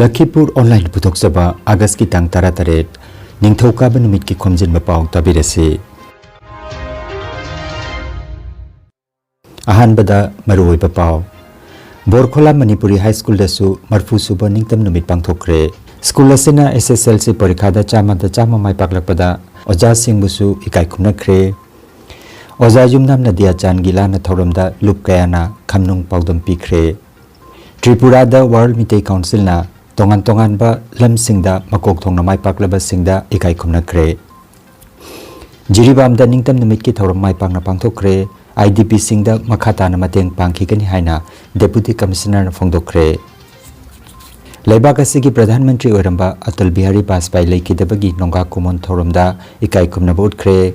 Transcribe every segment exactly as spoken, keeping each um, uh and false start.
ꯂꯈꯤꯄꯨꯔ online ꯄꯨꯊꯣꯛꯆꯕ ꯑꯥꯒꯁꯀꯤ ꯇꯥꯡ ꯇꯔꯥꯇꯔꯦꯠ, ꯅꯤꯡꯊꯧꯀꯥꯕ ꯅꯨꯃꯤꯠꯀꯤ ꯈꯣꯝꯖꯤꯟꯕ ꯄꯥꯎ ꯇꯥꯕꯤꯔꯁꯤ꯫ ꯑꯍꯥꯟꯕꯗ ꯃꯔꯨꯑꯣꯏꯕ ꯄꯥꯎ꯫ ꯕꯣꯔꯈꯣꯂꯥ ꯃꯅꯤꯄꯨꯔꯤ ꯍꯥꯏ ꯁ꯭ꯀꯨꯜꯗꯁꯨ ꯃꯔꯐꯨ ꯁꯨꯕ ꯅꯤꯡꯇꯝ ꯅꯨꯃꯤꯠ ꯄꯥꯡꯊꯣꯛꯈ꯭ꯔꯦ꯫ ꯁ꯭ꯀꯨꯜ ꯑꯁꯤꯅ ꯑꯦꯁ ꯑꯦꯁ ꯑꯦꯜ ꯁꯤ ꯄꯔꯤꯈꯥꯗ ꯆꯥꯝꯃꯗ ꯆꯥꯝꯃ ꯃꯥꯏ ꯄꯥꯛꯂꯛꯄꯗ ꯑꯣꯖꯥꯁꯤꯡꯕꯨꯁꯨ ꯏꯀꯥꯏ ꯈꯨꯝꯅꯈ꯭ꯔꯦ꯫ ꯑꯣꯖꯥ ꯌꯨꯝꯅꯥꯝ ꯅꯗꯤꯌꯥꯆꯥꯟꯒꯤ ꯂꯥꯟꯅ ꯊꯧꯔꯝꯗ ꯂꯨꯞ ꯀꯌꯥꯅ ꯈꯝꯅꯨꯡ ꯄꯥꯎꯗꯝ ꯄꯤꯈ꯭ꯔꯦ꯫ ꯇ꯭ꯔꯤꯄꯨꯔꯥꯗ ꯋꯥꯔꯜ ꯃꯤꯇꯩ ꯀꯥꯎꯟꯁꯤꯜꯅ ꯇꯣꯉꯥꯟ ꯇꯣꯉꯥꯟꯕ ꯂꯝꯁꯤꯡꯗ ꯃꯀꯣꯛ ꯊꯣꯡꯅ ꯃꯥꯏ ꯄꯥꯛꯂꯕꯁꯤꯡꯗ ꯏꯀꯥꯏ ꯈꯨꯝꯅꯈ꯭ꯔꯦ꯫ ꯖꯤꯔꯤꯕꯥꯝꯗ ꯅꯤꯡꯇꯝ ꯅꯨꯃꯤꯠꯀꯤ ꯊꯧꯔꯝ ꯃꯥꯏ ꯄꯥꯛꯅ ꯄꯥꯡꯊꯣꯛꯈ꯭ꯔꯦ꯫ ꯑꯥꯏ ꯗꯤ ꯄꯤꯁꯤꯡꯗ ꯃꯈꯥ ꯇꯥꯅ ꯃꯇꯦꯡ ꯄꯥꯡꯈꯤꯒꯅꯤ ꯍꯥꯏꯅ ꯗꯦꯄꯨꯇꯤ ꯀꯃꯤꯁꯅꯔꯅ ꯐꯣꯡꯗꯣꯛꯈ꯭ꯔꯦ꯫ ꯂꯩꯕꯥꯛ ꯑꯁꯤꯒꯤ ꯄ꯭ꯔꯙꯥꯟ ꯃꯟꯇ꯭ꯔꯤ ꯑꯣꯏꯔꯝꯕ ꯑꯇꯜ ꯕꯤꯍꯥꯔꯤ ꯕꯥꯖꯄꯥꯏ ꯂꯩꯈꯤꯗꯕꯒꯤ ꯅꯣꯡꯒꯥ ꯀꯨꯃꯣꯟ ꯊꯧꯔꯝꯗ ꯏꯀꯥꯏ ꯈꯨꯝꯅꯕ ꯎꯠꯈ꯭ꯔꯦ꯫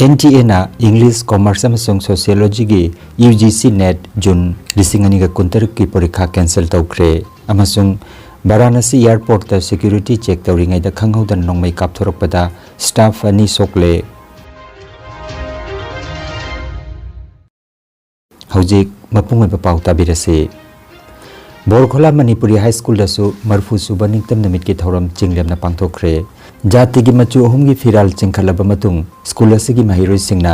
ꯑꯦꯟ ꯇꯤ ꯑꯦꯅ ꯏꯪꯂꯤꯁ, ꯀꯣꯃꯔꯁ ꯑꯃꯁꯨꯡ ꯁꯣꯁꯤꯌꯣꯂꯣꯖꯤꯒꯤ U G C NET June ꯂꯤꯁꯤꯡ ꯑꯅꯤꯒ ꯀꯨꯟꯇꯔꯨꯛꯀꯤ ꯄꯔꯤꯈꯥ ꯀꯦꯟꯁꯦꯜ ꯇꯧꯈ꯭ꯔꯦ ꯑꯃꯁꯨꯡ ꯕꯥꯔꯥꯅꯁꯤ ꯑꯦꯌꯔꯄꯣꯔꯠꯇ ꯁꯦꯀ꯭ꯌꯨꯔꯤꯇꯤ ꯆꯦꯛ ꯇꯧꯔꯤꯉꯩꯗ ꯈꯪꯍꯧꯗꯅ ꯅꯣꯡꯃꯩ ꯀꯥꯞꯊꯣꯔꯛꯄꯗ ꯁ꯭ꯇꯥꯐ ꯑꯅꯤ ꯁꯣꯛꯂꯦ꯫ ꯍꯧꯖꯤꯛ ꯃꯄꯨꯡ ꯑꯣꯏꯕ ꯄꯥꯎ ꯇꯥꯕꯤꯔꯁꯤ꯫ ꯕꯣꯔꯈꯣꯂꯥ ꯃꯅꯤꯄꯨꯔꯤ ꯍꯥꯏ ꯁ꯭ꯀꯨꯜꯗꯁꯨ ꯃꯔꯐꯨ ꯁꯨꯕ ꯅꯤꯡꯇꯝ ꯅꯨꯃꯤꯠꯀꯤ ꯊꯧꯔꯝ ꯆꯤꯡꯂꯦꯝꯅ ꯄꯥꯡꯊꯣꯛꯈ꯭ꯔꯦ꯫ ꯖꯥꯇꯤꯒꯤ ꯃꯆꯨ ꯑꯍꯨꯝꯒꯤ ꯐꯤꯔꯥꯜ ꯆꯤꯡꯈꯠꯂꯕ ꯃꯇꯨꯡ, ꯁ꯭ꯀꯨꯜ ꯑꯁꯤꯒꯤ ꯃꯍꯩꯔꯣꯏꯁꯤꯡꯅ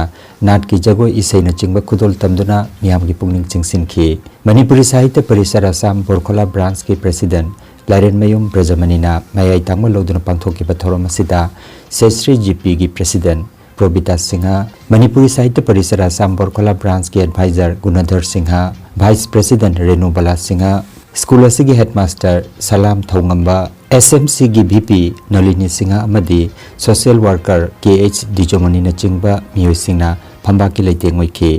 ꯅꯥꯠꯀꯤ ꯖꯒꯣꯏ ꯏꯁꯩꯅꯆꯤꯡꯕ ꯈꯨꯗꯣꯜ ꯇꯝꯗꯨꯅ ꯃꯤꯌꯥꯝꯒꯤ ꯄꯨꯛꯅꯤꯡ ꯆꯤꯡꯁꯤꯟꯈꯤ꯫ ꯃꯅꯤꯄꯨꯔꯤ ꯁꯥꯍꯤꯇ꯭ꯌ ꯄꯔꯤꯁꯠ ꯑꯁꯥꯝ ꯕꯣꯔꯈꯣꯂꯥ ꯕ꯭ꯔꯥꯟꯁꯀꯤ ꯄ꯭ꯔꯦꯁꯤꯗꯦꯟꯠ ꯂꯥꯏꯔꯦꯟꯃꯌꯨꯝ ꯕ꯭ꯔꯖꯃꯅꯤꯅ ꯃꯌꯥꯏ ꯇꯥꯡꯕ ꯂꯧꯗꯨꯅ ꯄꯥꯡꯊꯣꯛꯈꯤꯕ ꯊꯧꯔꯝ ꯑꯁꯤꯗ ꯁꯦꯁ꯭ꯔꯤ ꯖꯤ ꯄꯤꯒꯤ ꯄ꯭ꯔꯦꯁꯤꯗꯦꯟꯠ ꯄ꯭ꯔꯣꯕꯤꯇꯥ ꯁꯤꯡꯍ, ꯃꯅꯤꯄꯨꯔꯤ ꯁꯥꯍꯤꯇ꯭ꯌ ꯄꯔꯤꯁꯠ ꯑꯁꯥꯝ ꯕꯣꯔꯈꯣꯂꯥ ꯕ꯭ꯔꯥꯟꯁꯀꯤ adviser Gunadhar Singha, vice president Renubala Singha, school ꯑꯁꯤꯒꯤ headmaster Salam Thoungamba, S M ꯁꯤꯒꯤ ꯚꯤ ꯄꯤ ꯅꯂꯤꯅꯤ ꯁꯤꯡꯍ ꯑꯃꯗꯤ ꯁꯣꯁꯤꯌꯦꯜ ꯋꯥꯔꯀꯔ ꯀꯦ ꯑꯩꯆ ꯗꯤꯖꯣꯃꯅꯤꯅꯆꯤꯡꯕ ꯃꯤꯑꯣꯏꯁꯤꯡꯅ ꯐꯝꯕꯥꯛꯀꯤ ꯂꯩꯇꯦꯡ ꯑꯣꯏꯈꯤ꯫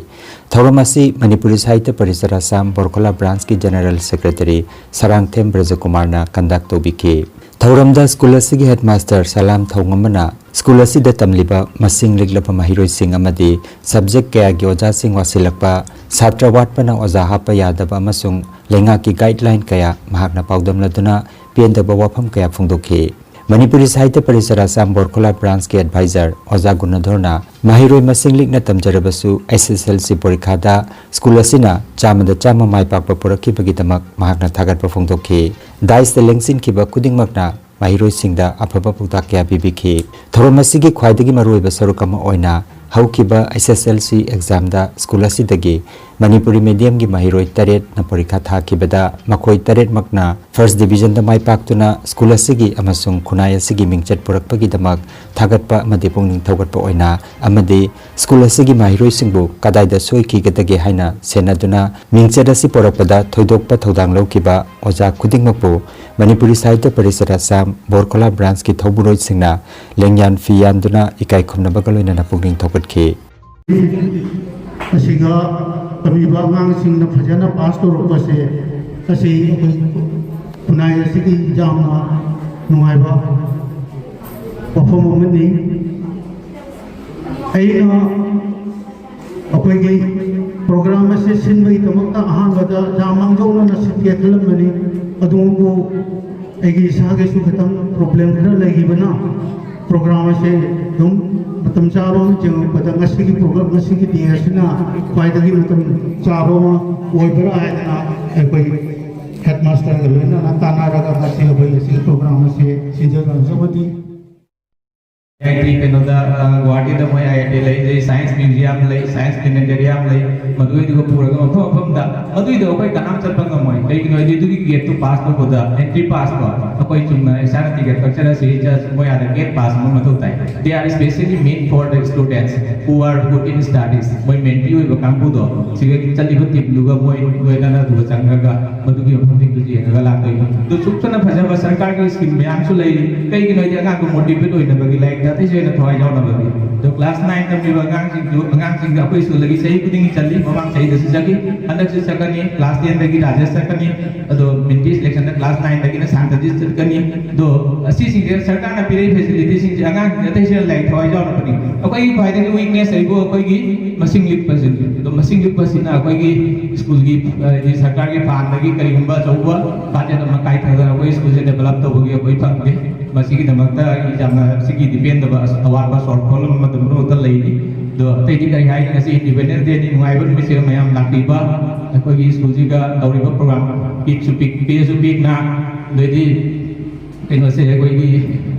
ꯊꯧꯔꯝ ꯑꯁꯤ ꯃꯅꯤꯄꯨꯔꯤ ꯁꯥꯍꯤꯇ꯭ꯌ ꯄꯔꯤꯁꯠ ꯑꯁꯥꯝ ꯕꯣꯔꯈꯣꯂꯥ ꯕ꯭ꯔꯥꯟꯁꯀꯤ ꯖꯦꯅꯔꯦꯜ ꯁꯦꯀ꯭ꯔꯦꯇꯔꯤ ꯁꯔꯥꯡꯊꯦꯝ ꯕ꯭ꯔꯖꯀꯨꯃꯥꯔꯅ ꯀꯟꯗꯛ ꯇꯧꯕꯤꯈꯤ꯫ ꯊꯧꯔꯝꯗ ꯁ꯭ꯀꯨꯜ ꯑꯁꯤꯒꯤ ꯍꯦꯗꯃꯥꯁꯇꯔ ꯁꯂꯥꯝ ꯊꯧꯉꯝꯕꯅ ꯁ꯭ꯀꯨꯜ ꯑꯁꯤꯗ ꯇꯝꯂꯤꯕ ꯃꯁꯤꯡ ꯂꯤꯛꯂꯕ ꯃꯍꯩꯔꯣꯏꯁꯤꯡ ꯑꯃꯗꯤ ꯁꯕꯖꯦꯛ ꯀꯌꯥꯒꯤ ꯑꯣꯖꯥꯁꯤꯡ ꯋꯥꯁꯤꯜꯂꯛꯄ, ꯁꯥꯇ꯭ꯔ ꯋꯥꯠꯄꯅ ꯑꯣꯖꯥ ꯍꯥꯞꯄ ꯌꯥꯗꯕ ꯑꯃꯁꯨꯡ ꯂꯩꯉꯥꯛꯀꯤ ꯒꯥꯏꯗꯂꯥꯏꯟ ꯀꯌꯥ ꯃꯍꯥꯛꯅ ꯄꯥꯎꯗꯝꯂꯗꯨꯅ ꯄꯦꯟꯗꯕ ꯋꯥꯐꯝ ꯀꯌꯥ ꯐꯣꯡꯗꯣꯛꯈꯤ꯫ ꯃꯅꯤꯄꯨꯔꯤ ꯁꯥꯍꯤꯇ꯭ꯌ ꯄꯔꯤꯁꯠ ꯑꯁꯥꯝ ꯕꯣꯔꯈꯣꯂꯥ ꯕ꯭ꯔꯥꯟꯁꯀꯤ ꯑꯦꯗꯚꯥꯏꯖꯔ ꯑꯣꯖꯥ ꯒꯨꯅꯙꯣꯔꯅ ꯃꯍꯩꯔꯣꯏ ꯃꯁꯤꯡ ꯂꯤꯛꯅ ꯇꯝꯖꯔꯕꯁꯨ ꯑꯦꯁ ꯑꯦꯁ ꯑꯦꯜ ꯁꯤ ꯄꯣꯔꯤꯈꯥꯗ ꯁ꯭ꯀꯨꯜ ꯑꯁꯤꯅ ꯆꯥꯝꯃꯗ ꯆꯥꯝꯃ ꯃꯥꯏ ꯄꯥꯛꯄ ꯄꯨꯔꯛꯈꯤꯕꯒꯤꯗꯃꯛ ꯃꯍꯥꯛꯅ ꯊꯥꯒꯠꯄ ꯐꯣꯡꯗꯣꯛꯈꯤ꯫ ꯗꯥꯏꯁꯇ ꯂꯦꯡꯁꯤꯟꯈꯤꯕ ꯈꯨꯗꯤꯡꯃꯛꯅ ꯃꯍꯩꯔꯣꯏꯁꯤꯡꯗ ꯑꯐꯕ ꯄꯥꯎꯇꯥꯛ ꯀꯌꯥ ꯄꯤꯕꯤꯈꯤ꯫ ꯊꯧꯔꯝ ꯑꯁꯤꯒꯤ ꯈ꯭ꯋꯥꯏꯗꯒꯤ ꯃꯔꯨꯑꯣꯏꯕ ꯁꯔꯨꯛ ꯑꯃ ꯑꯣꯏꯅ ꯍꯧꯈꯤꯕ ꯑꯦꯁ ꯑꯦꯁ ꯑꯦꯜ ꯁꯤ ꯑꯦꯛꯖꯥꯝꯗ ꯁ꯭ꯀꯨꯜ ꯑꯁꯤꯗꯒꯤ ꯃꯅꯤꯄꯨꯔꯤ ꯃꯤꯗꯤꯌꯝꯒꯤ ꯃꯍꯩꯔꯣꯏ ꯇꯔꯦꯠꯅ ꯄꯔꯤꯈꯥ ꯊꯥꯈꯤꯕꯗ ꯃꯈꯣꯏ ꯇꯔꯦꯠꯃꯛꯅ ꯐꯥꯔꯁ ꯗꯤꯕꯤꯖꯟꯗ ꯃꯥꯏ ꯄꯥꯛꯇꯨꯅ ꯁ꯭ꯀꯨꯜ ꯑꯁꯤꯒꯤ ꯑꯃꯁꯨꯡ ꯈꯨꯟꯅꯥꯏ ꯑꯁꯤꯒꯤ ꯃꯤꯡꯆꯠ ꯄꯨꯔꯛꯄꯒꯤꯗꯃꯛ ꯊꯥꯒꯠꯄ ꯑꯃꯗꯤ ꯄꯨꯛꯅꯤꯡ ꯊꯧꯒꯠꯄ ꯑꯣꯏꯅ ꯑꯃꯗꯤ ꯁ꯭ꯀꯨꯜ ꯑꯁꯤꯒꯤ ꯃꯍꯩꯔꯣꯏꯁꯤꯡꯕꯨ ꯀꯗꯥꯏꯗ ꯁꯣꯏꯈꯤꯒꯗꯒꯦ ꯍꯥꯏꯅ ꯁꯦꯟꯅꯗꯨꯅ ꯃꯤꯡꯆꯠ ꯑꯁꯤ ꯄꯨꯔꯛꯄꯗ ꯊꯣꯏꯗꯣꯛꯄ ꯊꯧꯗꯥꯡ ꯂꯧꯈꯤꯕ ꯑꯣꯖꯥ ꯈꯨꯗꯤꯡꯃꯛꯄꯨ ꯃꯅꯤꯄꯨꯔꯤ ꯁꯥꯍꯤꯇ꯭ꯌ ꯄꯔꯤꯁꯠ ꯑꯁꯥꯝ ꯕꯣꯔꯈꯣꯂꯥ ꯕ꯭ꯔꯥꯟꯁꯀꯤ ꯊꯧꯕꯨꯔꯣꯏꯁꯤꯡꯅ ꯂꯦꯡꯌꯥꯟ ꯐꯤ ꯌꯥꯟꯗꯨꯅ ꯏꯀꯥꯏ ꯈꯨꯝꯅꯕꯒ ꯂꯣꯏꯅꯅ ꯄꯨꯛꯅꯤꯡ ꯊꯧꯒꯠꯈꯤ꯫ ꯑꯁꯤꯒ ꯇꯝꯃꯤꯕ ꯑꯉꯥꯡꯁꯤꯡꯅ ꯐꯖꯅ ꯄꯥꯁ ꯇꯧꯔꯛꯄꯁꯦ ꯑꯁꯤ ꯑꯩꯈꯣꯏ ꯈꯨꯟꯅꯥꯏ ꯑꯁꯤꯒꯤ ꯌꯥꯝꯅ ꯅꯨꯡꯉꯥꯏꯕ ꯋꯥꯐꯝ ꯑꯃꯅꯤ꯫ ꯑꯩꯅ ꯑꯩꯈꯣꯏꯒꯤ ꯄ꯭ꯔꯣꯒ꯭ꯔꯥꯝ ꯑꯁꯤ ꯁꯤꯟꯕꯒꯤꯗꯃꯛꯇ ꯑꯍꯥꯟꯕꯗ ꯌꯥꯝ ꯃꯥꯡꯖꯧꯅꯅ ꯁꯤꯟꯒꯦ ꯈꯜꯂꯝꯕꯅꯤ꯫ ꯑꯗꯨꯕꯨ ꯑꯩꯒꯤ ꯏꯁꯥꯒꯤꯁꯨ ꯈꯤꯇꯪ ꯄ꯭ꯔꯣꯕ꯭ꯂꯦꯝ ꯈꯔ ꯂꯩꯈꯤꯕꯅ ꯄ꯭ꯔꯣꯒ꯭ꯔꯥꯝ ꯑꯁꯦ ꯑꯗꯨꯝ ꯃꯇꯝ ꯆꯥꯕ ꯑꯃ ꯌꯦꯡꯉꯛꯄꯗ ꯉꯁꯤꯒꯤ ꯄ꯭ꯔꯣꯒ꯭ꯔꯥꯝ, ꯉꯁꯤꯒꯤ ꯗꯦ ꯑꯁꯤꯅ ꯈ꯭ꯋꯥꯏꯗꯒꯤ ꯃꯇꯝ ꯆꯥꯕ ꯑꯃ ꯑꯣꯏꯕ꯭ꯔꯥ ꯍꯥꯏꯗꯅ ꯑꯩꯈꯣꯏ ꯍꯦꯗ ꯃꯥꯁꯇꯔꯒ ꯂꯣꯏꯅꯅ ꯇꯥꯟꯅꯔꯒ ꯉꯁꯤ ꯑꯩꯈꯣꯏ ꯉꯁꯤꯒꯤ ꯄ꯭ꯔꯣꯒ꯭ꯔꯥꯝ ꯑꯁꯤ ꯁꯤꯟꯖꯔꯝꯖꯕꯅꯤ꯫ ꯑꯥꯏ ꯑꯥꯏ ꯇꯤ ꯀꯩꯅꯣꯗ, ꯑ, ꯒꯨꯋꯥꯍꯥꯇꯤꯗ ꯃꯣꯏ ꯑꯥꯏ ꯑꯥꯏ ꯇꯤ ꯂꯩ, ꯑꯗꯩ ꯁꯥꯏꯟꯁ ꯃ꯭ꯌꯨꯖꯤꯌꯝ ꯂꯩ, ꯁꯥꯏꯟꯁ ꯄ꯭ꯂꯦꯅꯦꯇꯦꯔꯤꯌꯝ ꯂꯩ, ꯃꯗꯨꯒꯤꯗꯨꯒ ꯄꯨꯔꯒ ꯃꯐꯝ ꯃꯐꯝꯗ, ꯃꯗꯨꯏꯗꯣ ꯑꯩꯈꯣꯏ ꯀꯅꯥꯝ ꯆꯠꯄ ꯉꯝꯃꯣꯏ꯫ ꯀꯩꯒꯤꯅꯣ ꯍꯥꯏꯗꯤ ꯑꯗꯨꯒꯤ ꯒꯦꯠꯇꯨ ꯄꯥꯁ ꯇꯧꯕꯗ, ꯑꯦꯟꯇ꯭ꯔꯤ ꯄꯥꯁꯇꯣ ꯑꯩꯈꯣꯏ ꯆꯨꯝꯅ ꯏꯁꯥꯅ ꯇꯤꯀꯦꯠ ꯀꯛꯆꯔꯁꯤ, just ꯃꯣꯏ ꯑꯥꯗ ꯒꯦꯠ ꯄꯥꯁ ꯑꯃ ꯃꯊꯧ ꯇꯥꯏ꯫ They are specially meant for the students who are good in studies. ꯃꯣꯏ ꯃꯦꯟꯇꯤ ꯑꯣꯏꯕ ꯀꯥꯡꯕꯨꯗꯣ, ꯁꯤꯒ ꯆꯠꯂꯤꯕ ꯇꯤꯝꯗꯨꯒ ꯃꯣꯏ ꯂꯣꯏꯅꯅ ꯑꯗꯨꯒ ꯆꯪꯉꯒ ꯃꯗꯨꯒꯤ ꯃꯐꯝꯁꯤꯡꯗꯨ ꯌꯦꯡꯉꯒ ꯂꯥꯛꯇꯣꯏꯅꯤ꯫ ꯑꯗꯨ ꯁꯨꯛ ꯐꯅ ꯐꯖꯕ ꯁꯔꯀꯥꯔꯒꯤ ꯁ꯭ꯀꯤꯝ ꯃꯌꯥꯝꯁꯨ ꯂꯩꯔꯤ꯫ ꯀꯩꯒꯤꯅꯣ ꯍꯥꯏꯗꯤ ꯑꯉꯥꯡꯗꯣ ꯃꯣꯇꯤꯚꯦꯠ ꯑꯣꯏꯅꯕꯒꯤ, ꯂꯥꯏꯔꯤꯛꯇ ꯑꯇꯩꯁꯨ ꯍꯦꯟꯅ ꯊꯋꯥꯏ ꯌꯥꯎꯅꯕꯒꯤ꯫ ꯑꯗꯣ ꯀ꯭ꯂꯥꯁ ꯅꯥꯏꯟ ꯇꯝꯃꯤꯕ ꯑꯉꯥꯡꯁꯤꯡꯁꯨ, ꯑꯉꯥꯡꯁꯤꯡꯗ ꯑꯩꯈꯣꯏ ꯁ꯭ꯀꯨꯜꯗꯒꯤ ꯆꯍꯤ ꯈꯨꯗꯤꯡꯒꯤ ꯆꯠꯂꯤ, ꯃꯃꯥꯡ ꯆꯍꯤꯗꯁꯨ ꯆꯠꯈꯤ, ꯍꯟꯗꯛꯁꯨ ꯆꯠꯀꯅꯤ꯫ ꯀ꯭ꯂꯥꯁ ꯇꯦꯟꯗꯒꯤ ꯔꯥꯖꯦꯁ ꯆꯠꯀꯅꯤ, ꯑꯗꯣ ꯃꯤꯟꯇꯤ ꯁꯦꯂꯦꯛꯁꯟꯗ ꯀ꯭ꯂꯥꯁ ꯅꯥꯏꯟꯗꯒꯤꯅ ꯁꯥꯟꯇꯖꯤꯠ ꯆꯠꯀꯅꯤ꯫ ꯑꯗꯣ ꯑꯁꯤꯁꯤꯡꯁꯦ ꯁꯔꯀꯥꯔꯅ ꯄꯤꯔꯛꯏ ꯐꯦꯁꯤꯂꯤꯇꯤꯁꯤꯡꯁꯦ ꯑꯉꯥꯡꯁꯤꯡꯗ ꯑꯇꯩꯁꯨ ꯍꯦꯟꯅ ꯂꯥꯏꯔꯤꯛ ꯊꯋꯥꯏ ꯌꯥꯎꯅꯕꯅꯤ꯫ ꯑꯩꯈꯣꯏꯒꯤ ꯈ꯭ꯋꯥꯏꯗꯒꯤ ꯋꯤꯛꯅꯦꯁ ꯍꯥꯏꯕꯨ ꯑꯩꯈꯣꯏꯒꯤ ꯃꯁꯤꯡ ꯂꯤꯛꯄꯁꯤꯅꯤ꯫ ꯃꯁꯤꯡ ꯄꯤꯛꯄꯁꯤꯅ ꯑꯩꯈꯣꯏꯒꯤ ꯁ꯭ꯀꯨꯜꯒꯤ, ꯍꯥꯏꯗꯤ ꯁꯔꯀꯥꯔꯒꯤ ꯐꯥꯟꯗꯒꯤ ꯀꯔꯤꯒꯨꯝꯕ ꯑꯆꯧꯕ ꯕꯖꯦꯠ ꯑꯃ ꯀꯥꯏꯊꯗꯅ ꯑꯩꯈꯣꯏ ꯁ꯭ꯀꯨꯜꯁꯦ ꯗꯦꯕꯂꯞ ꯇꯧꯕꯒꯤ ꯑꯩꯈꯣꯏ ꯐꯪꯗꯦ꯫ ꯃꯁꯤꯒꯤꯗꯃꯛꯇ ꯑꯩ ꯌꯥꯝꯅ ꯁꯤꯒꯤ ꯗꯤꯄꯦꯟꯗꯕ ꯑꯋꯥꯠꯄ ꯁꯣꯔꯠꯐꯣꯜ ꯑꯃ ꯃꯇꯝ ꯄꯨꯝꯅꯃꯛꯇ ꯂꯩꯔꯤ꯫ ꯑꯗꯣ ꯑꯇꯩꯗꯤ ꯀꯔꯤ ꯍꯥꯏꯅꯤ, ꯉꯁꯤ ꯏꯟꯗꯤꯄꯦꯟꯗꯦꯟꯁ ꯗꯦꯅꯤ, ꯅꯨꯡꯉꯥꯏꯕ ꯅꯨꯃꯤꯠꯁꯤꯗ ꯃꯌꯥꯝ ꯂꯥꯛꯄꯤꯕ, ꯑꯩꯈꯣꯏꯒꯤ ꯁ꯭ꯀꯨꯜꯁꯤꯒ ꯇꯧꯔꯤꯕ ꯄ꯭ꯔꯣꯒ꯭ꯔꯥꯝ ꯄꯤꯛꯁꯨ ꯄꯤꯛ, ꯄꯤꯛꯑꯁꯨ ꯄꯤꯛꯅ, ꯑꯗꯩꯗꯤ ꯀꯩꯅꯣꯁꯦ ꯑꯩꯈꯣꯏꯒꯤ,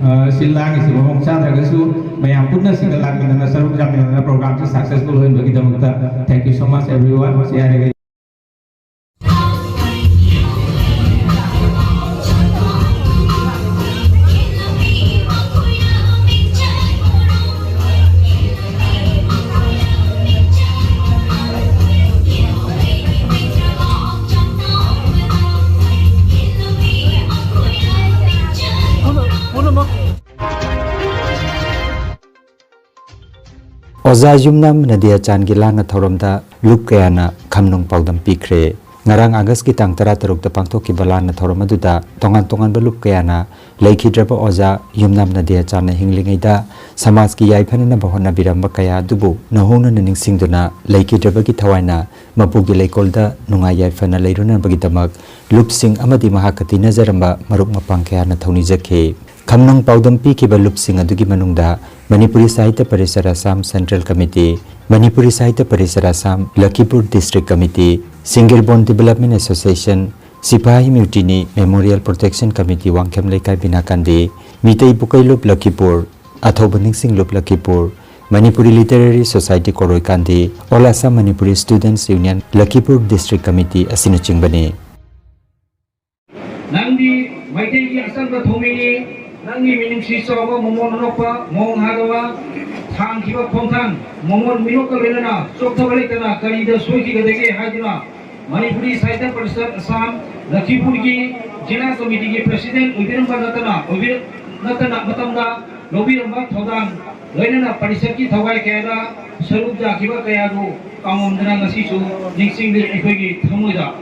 ꯑ, ꯁꯤꯜ ꯂꯥꯡꯉꯤꯁꯤ ꯃꯑꯣꯡ ꯆꯥꯗ꯭ꯔꯒꯁꯨ ꯃꯌꯥꯝ ꯄꯨꯟꯅ ꯁꯤꯗ ꯂꯥꯛꯃꯤꯟꯅꯅ ꯁꯔꯨꯛ ꯌꯥꯃꯤꯟꯅꯅ ꯄ꯭ꯔꯣꯒ꯭ꯔꯥꯝꯁꯦ successful ꯑꯣꯏꯍꯟꯕꯒꯤꯗꯃꯛꯇ thank you so much everyone꯫ ꯃꯁꯤ ꯍꯥꯏꯔꯒ ꯑꯣꯖꯥ ꯌꯨꯝꯅꯥꯝ ꯅꯗꯤꯌꯥꯆꯥꯟꯒꯤ ꯂꯥꯟꯅ ꯊꯧꯔꯝꯗ ꯂꯨꯞ ꯀꯌꯥꯅ ꯈꯝꯅꯨꯡ ꯄꯥꯎꯗꯝ ꯄꯤꯈ꯭ꯔꯦ꯫ ꯉꯔꯥꯡ ꯑꯥꯒꯁꯀꯤ ꯇꯥꯡ ꯇꯔꯥꯇꯔꯨꯛꯇ ꯄꯥꯡꯊꯣꯛꯈꯤꯕ ꯂꯥꯟꯅ ꯊꯧꯔꯝ ꯑꯗꯨꯗ ꯇꯣꯉꯥꯟ ꯇꯣꯉꯥꯟꯕ ꯂꯨꯞ ꯀꯌꯥꯅ ꯂꯩꯈꯤꯗ꯭ꯔꯕ ꯑꯣꯖꯥ ꯌꯨꯝꯅꯥꯝ ꯅꯗꯤꯌꯥꯆꯥꯟꯅ ꯍꯤꯡꯂꯤꯉꯩꯗ ꯁꯃꯥꯖꯀꯤ ꯌꯥꯏꯐꯅꯅꯕ ꯍꯣꯠꯅꯕꯤꯔꯝꯕ ꯀꯌꯥ ꯑꯗꯨꯕꯨ ꯅꯧꯍꯧꯅꯅ ꯅꯤꯡꯁꯤꯡꯗꯨꯅ ꯂꯩꯈꯤꯗ꯭ꯔꯕꯒꯤ ꯊꯋꯥꯏꯅ ꯃꯄꯨꯒꯤ ꯂꯩꯀꯣꯜꯗ ꯅꯨꯡꯉꯥꯏ ꯌꯥꯏꯐꯅ ꯂꯩꯔꯨꯅꯕꯒꯤꯗꯃꯛ ꯂꯨꯞꯁꯤꯡ ꯑꯃꯗꯤ ꯃꯍꯥꯛꯀ ꯇꯤꯟꯅꯖꯔꯝꯕ ꯃꯔꯨꯞ ꯃꯄꯥꯡ ꯀꯌꯥꯅ ꯊꯧꯅꯤꯖꯈꯤ꯫ ꯈꯝꯅꯨꯡ ꯄꯥꯎꯗꯝ ꯄꯤꯈꯤꯕ ꯂꯨꯞꯁꯤꯡ ꯑꯗꯨꯒꯤ ꯃꯅꯨꯡꯗ Manipuri Sahitya Parishad Assam central committee, Manipuri Sahitya Parishad Assam Lakhipur district committee, Singerbon development association, Sipahi mutiny memorial protection committee Wangkhem ꯂꯩꯀꯥꯏ ꯕꯤꯅꯥꯀꯥꯟꯗꯤ, ꯃꯤꯇꯩ ꯄꯨꯀꯩꯂꯨꯞ ꯂꯈꯤꯄꯨꯔ, ꯑꯊꯧꯕ ꯅꯤꯡꯁꯤꯡꯂꯨꯞ ꯂꯈꯤꯄꯨꯔ, ꯃꯅꯤꯄꯨꯔꯤ ꯂꯤꯇꯔꯦꯔꯤ ꯁꯣꯁꯥꯏꯇꯤ ꯀꯣꯔꯣꯏꯀꯥꯟꯗꯤ, all Assam Manipuri students union Lakhipur district committee ꯑꯁꯤꯅꯆꯤꯡꯕꯅꯤ꯫ ꯅꯪꯗꯤ ꯃꯩꯇꯩꯒꯤ ꯑꯆꯝꯕ ꯊꯧꯃꯤꯅꯤ꯫ ꯅꯪꯒꯤ ꯃꯤꯅꯨꯡꯁꯤ ꯆꯥꯎꯕ ꯃꯃꯣꯟ ꯑꯅꯣꯛꯄ ꯃꯣꯡ ꯍꯥꯗꯋꯥ ꯊꯥꯡꯈꯤꯕ ꯈꯣꯡꯊꯥꯡ ꯃꯃꯣꯟ ꯃꯤꯅꯣꯛꯀ ꯂꯣꯏꯅꯅ ꯆꯣꯛꯊꯕ ꯂꯩꯇꯅ ꯀꯔꯤꯗ ꯁꯣꯏꯈꯤꯒꯗꯒꯦ ꯍꯥꯏꯗꯨꯅ ꯃꯅꯤꯄꯨꯔꯤ ꯁꯥꯍꯤꯇ꯭ꯌ ꯄꯔꯤꯁꯠ ꯑꯁꯥꯝ ꯂꯈꯤꯄꯨꯔꯒꯤ ꯖꯤꯂꯥ ꯀꯃꯤꯇꯤꯒꯤ ꯄ꯭ꯔꯁꯤꯗꯦꯟꯠ ꯑꯣꯏꯕꯤꯔꯝꯕ ꯅꯠꯇꯅ ꯑꯣꯏꯕꯤ-, ꯅꯠꯇꯅ ꯃꯇꯝꯗ ꯂꯧꯕꯤꯔꯝꯕ ꯊꯧꯗꯥꯡ ꯂꯣꯏꯅꯅ ꯄꯔꯤꯁꯠꯀꯤ ꯊꯋꯥꯏ ꯀꯌꯥꯗ ꯁꯔꯨꯛ ꯌꯥꯈꯤꯕ ꯀꯌꯥꯗꯨ ꯀꯥꯎꯉꯝꯗꯅ ꯉꯁꯤꯁꯨ ꯅꯤꯡꯁꯤꯡꯂꯤ ꯑꯩꯈꯣꯏꯒꯤ ꯊꯃꯣꯏꯗ꯫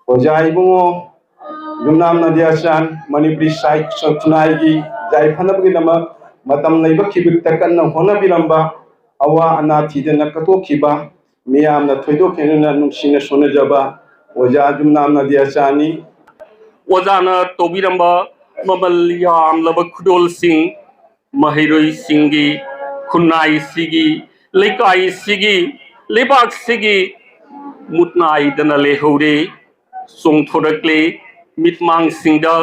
ꯑꯣꯖꯥ ꯏꯕꯨꯡꯉꯣ ꯌꯨꯝꯅꯥꯝ ꯅꯗꯤꯌꯥꯆꯥꯟ ꯃꯅꯤꯄꯨꯔꯤ ꯁꯥꯍꯤꯇ꯭ꯌ ꯈꯨꯟꯅꯥꯏꯒꯤ ꯌꯥꯏꯐꯅꯕꯒꯤꯗꯃꯛ ꯃꯇꯝ ꯂꯩꯕ ꯈꯤꯕꯤꯛꯇ ꯀꯟꯅ ꯍꯣꯠꯅꯕꯤꯔꯝꯕ, ꯑꯋꯥ ꯑꯅꯥ ꯊꯤꯗꯅ ꯀꯠꯊꯣꯛꯈꯤꯕ ꯃꯤꯌꯥꯝꯅ ꯊꯣꯏꯗꯣꯛ ꯍꯦꯟꯗꯨꯅ ꯅꯨꯡꯁꯤꯅ ꯁꯣꯟꯅꯖꯕ ꯑꯣꯖꯥ ꯖꯨꯝꯅꯥꯝ ꯅꯗꯤꯌꯥꯆꯥꯟꯅꯤ꯫ ꯑꯣꯖꯥꯅ ꯇꯧꯕꯤꯔꯝꯕ ꯃꯃꯜ ꯌꯥꯝꯂꯕ ꯈꯨꯗꯣꯜꯁꯤꯡ ꯃꯍꯩꯔꯣꯏꯁꯤꯡꯒꯤ, ꯈꯨꯟꯅꯥꯏꯁꯤꯒꯤ, ꯂꯩꯀꯥꯏꯁꯤꯒꯤ, ꯂꯩꯕꯥꯛꯁꯤꯒꯤ ꯃꯨꯠ ꯅꯥꯏꯗꯅ ꯂꯩꯍꯧꯔꯦ, ꯆꯣꯡꯊꯣꯔꯛꯂꯦ꯫ ꯃꯤꯠꯃꯥꯡꯁꯤꯡꯗ